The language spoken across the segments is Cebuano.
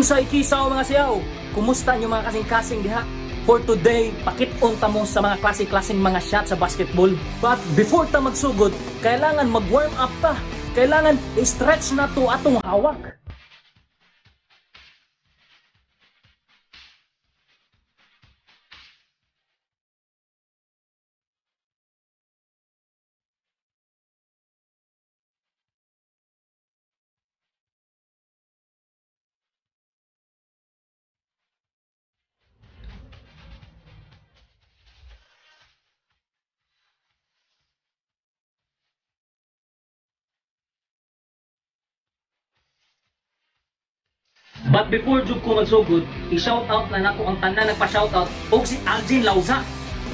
Unsay kisaw, mga siyaw? Kumusta nyo, mga kasing-kasing diha? For today, pakit-on ta mo sa mga klase-klaseng mga shot sa basketball. But before ta magsugod, kailangan mag-warm up ta. Kailangan i-stretch na to atong hawak. But before jud ko magsugod, i-shout out na nako ang tanan nagpa-shoutout og si Algin Lauza.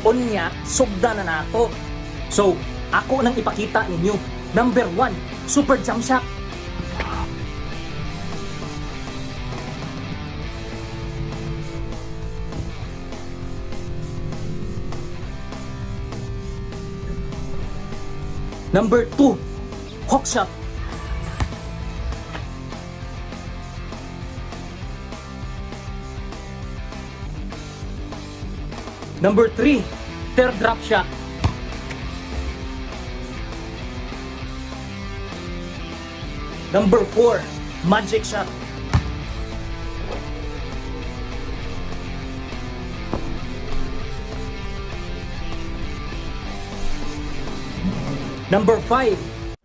Unya, sugda na nato. So, ako nang ipakita ninyo. Number 1, super jump shot. Number 2, hook shot. Number 3, teardrop shot. Number 4, magic shot. Number 5,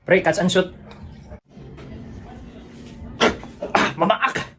pre, catch and shoot. Ah, mamaak!